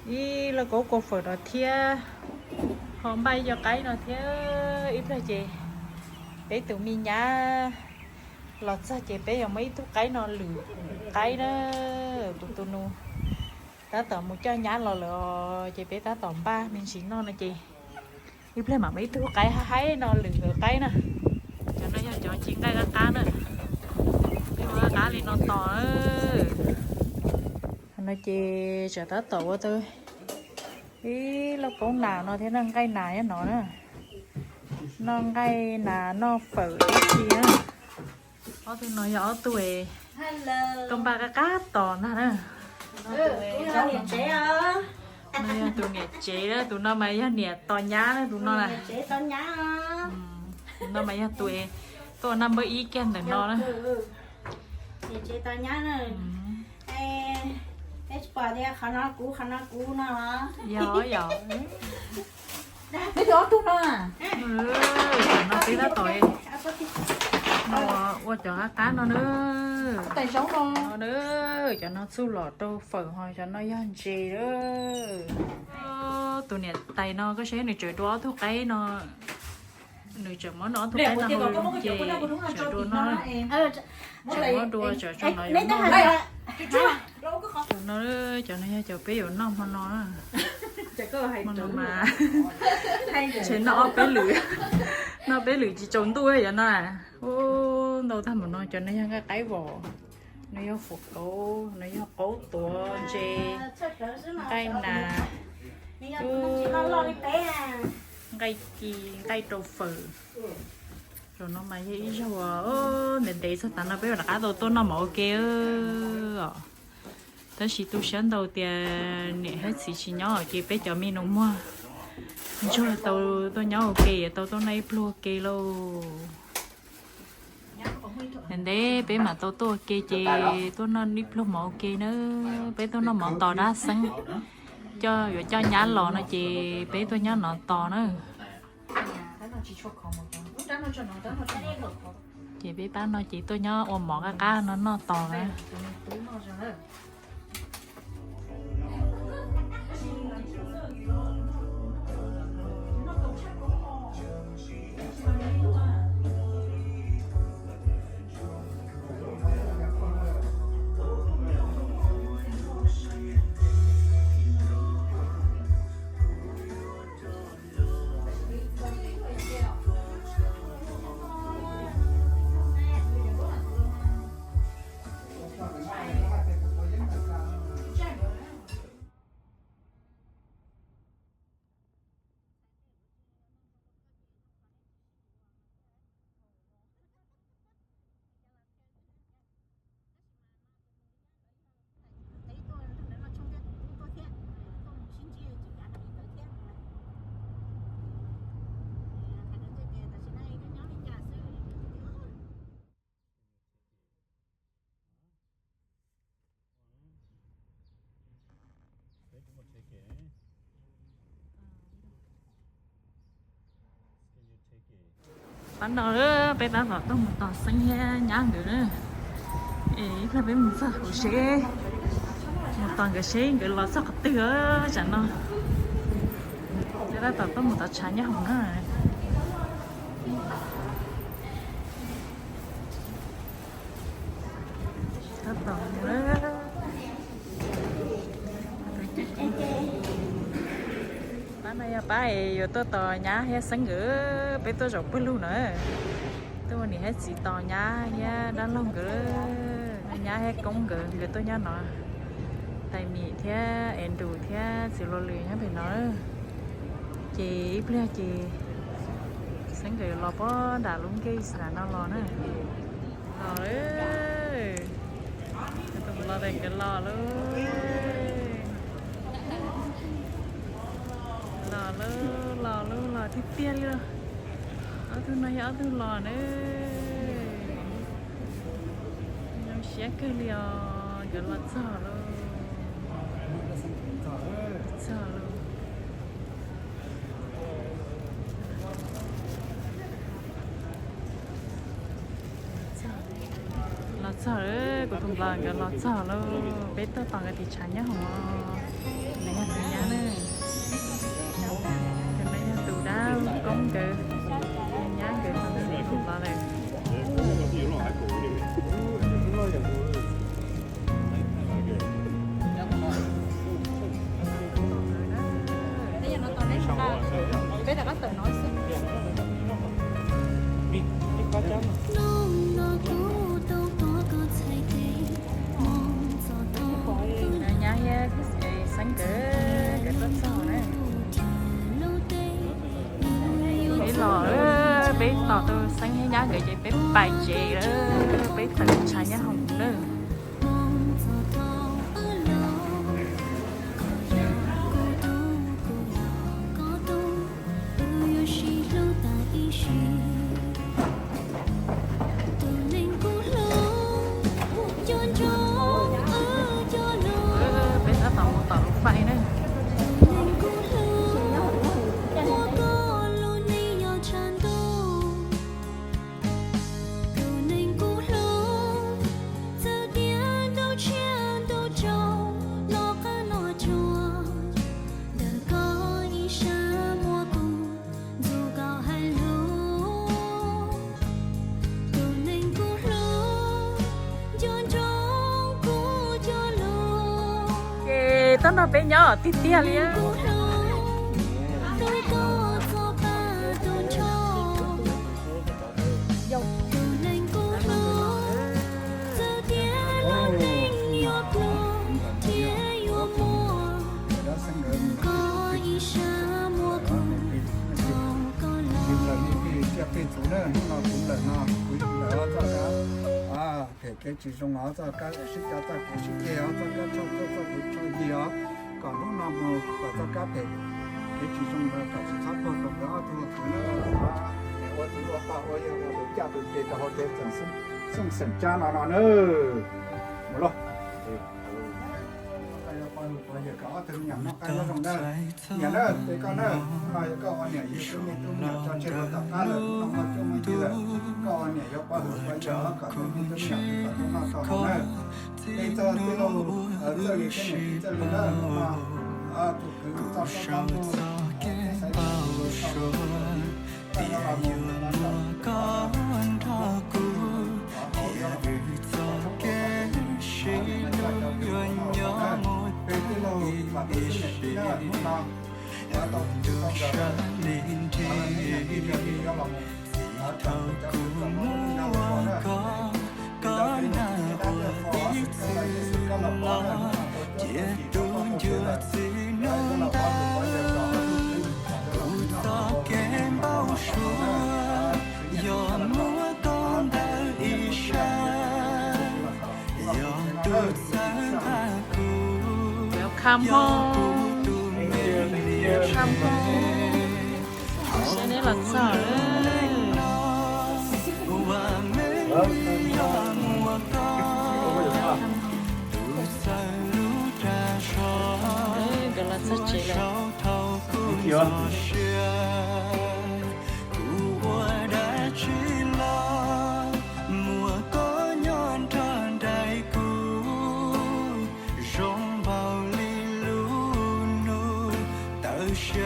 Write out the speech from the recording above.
Ib lauj kaub kua fawm no thiab, ho npaj ib co qaib no thiab. Ib pliag ces peb tus me nyab los txog ces peb yuav muab ib tug qaib no lwm qaib na. Kuv tus nus tab tom mus coj nyab los lawm os, ces peb tab tom npaj me ntsis noj no ces ib pliag mam muab ib tug qaib haib haib no lwm qaib na. Cov no yog cov ci nqaij qab qab na, peb ua qab qab li no tos. No ces tsam tab tom ua tau ib lauj kaub nas no thiab, noj nqaij nas nyob no na, noj nqaij nas noj fawm ib txhis na. Ob tug no yog ob tug tuaj npaj qab qab tos ntag na. No yog tus niam tsev na, tus no mas yog niam tos nyab na, tus no na. Tus no mas yog tus tuaj ua naj npawb ib kiag ntawm no na. Niam tsev tos nyab na. Peb tsis pom tias qhov no kuv, qhov no kuv no. Yog yog. Peb tus ob tug no. Cov no peb tab tom ua cov qab qab no na. Tais zaub no. Cov no txuj lom rau fawm ho cov no yog ntses lawm. Tus niam tais no koj saib nws tseem dua ob tug qaib no. Nws tseem muab nws ob tug qaib no hu ces tseem dua no. Tseem muab dua tseem tso no yuav noj. Tus no, cov no yog cov peb yuav noj hmo no. Hmo no mas ntshe noj ob peb lwm, noj peb lwm tsis tsaus ntuj yuav no. Ub, ntau tag npaum no, cov no yog nqaij qaib vos, no yog fuam kaub, no yog qaub tuav ntses, nqaij nas, nqaij ci, nqaij rau fawm. Zaum no mas yog ib zaug ntev ntev txog tav no peb rov qab tau tuaj noj mov ua ke os. Tab sis tu siab ntau tias niam thiab txiv tsis nyob ces peb cov me nus muag ntsuag tau tuaj nyob ua ke, yuav tau tuaj noj ib pluag ua ke lauj. Ntev ntev peb mam tau tuaj ua ke ces tuaj noj ib pluag mov ua ke na. Peb tuaj noj mov tos dab xeeb, coj yuav coj nyab los no ces peb tuaj nyob no tos na. Ces peb pab no ces tuaj nyob ua mov qab qab no noj tos na. Pab no peb tab tom tuaj mus tos Xeeb thiab nyab nkawd na. Es ib pliag peb mus txog kuv seb, mus tos nkawd seb nkawd los txog qhov twg tsam no. Peb tab tom tuaj mus tos tshav nyob hauv na. Tab tom mus. Pab no yog pab es yuav tuaj tos nyab thiab Xeeb nkawd, peb tuaj zaum pawg lug na. Tuaj mus niam thiab txiv tos nyab thiab dab laug nkawd, nyab thiab koob nkawd, nkawd tuaj nyob no. Tais Mim thiab Es Nrus thiab txiv Los Lwm nyob pem no. Ces ib pliag ces Xeeb nkawd los pob nram lub nkeeg xwb no los na. Los lawm. Tus los tes nkawd los lawm. Los lawm, los lawm, los tiag tiag li los. Ob tug no yog ob tug los na. Zoo siab kawg li os, nkawd los txog lawm. Txog lawm. Los txog lawm, kuv tus npawg nkawd los txog lawm, peb tuaj tos nkawd tim tshav nyob hauv. Nws yog tus nyab Nyab nkawd txog ntawm no lawm. Nyab thiab Xeeb nkawd, nkawd tuaj txog na. Peb los, peb tos tau Xeeb thiab Nyab nkawd ces peb pais tsev lawm, peb tawm tshav nyab hoom lawm. Peb tab tom mus tom lub paib na. Ces tab no peb nyob tiag tiag li. Tus lawm no kuv lawm no, kuv lawm ob txoj kab, phem kev tsis zoo ob txoj kab, sib cav txoj kev sib ceg ob txoj kab, tshaj txoj kev tshaj yig os. Kom hnub no mus kom txoj kab phem kev tsis zoo ntawd kom tsis txhob tuag rau nkawd ob tug tug na. Ua txiv ua pog ua yawg ua tus caj tus ces rau hauv tsev txoos xeem tsab no no na. Mus lauj. Ob tug me nyuam noj qab nyob zoo na. Niam na, peb koj na, no yog koj ua niam yug tus me tub me nyuam tso tseg rau tom qab lawm, no muaj cuab muaj yig lawm, koj ua niam yuav pov hwm pov yawg kom tus me tub me nyuam kom tau noj tau haus na. Peb txoj tij laug Txawj Lis thiab niam tij Txawj Lis na, no tus kwv txoj kab mus xaiv Tias yuav muaj koj nrog kuv, thiaj vwm txoj kev sib hlub yuav nyob mus tag ib sim. Tus ntuj sab li nrig, thaum kuv muaj koj, koj nag ua tib txwv los, cia tus ncuav txiv nug ntawd. Kuv txoj kev npau suav yog muaj koj ntawm ib sab, yog tus txawj nqa kuv, yog kuv tus me li. Sab neb los txog lawm. Ua me li yog muaj koj, tus txawj lub ca sov, nkawd los txog tsev lawm. Thaum kuv txoj sia, kuv ua dab tsi los muaj koj nyob nrog nraim kuv, zoo npaum li lub ntuj tawm sia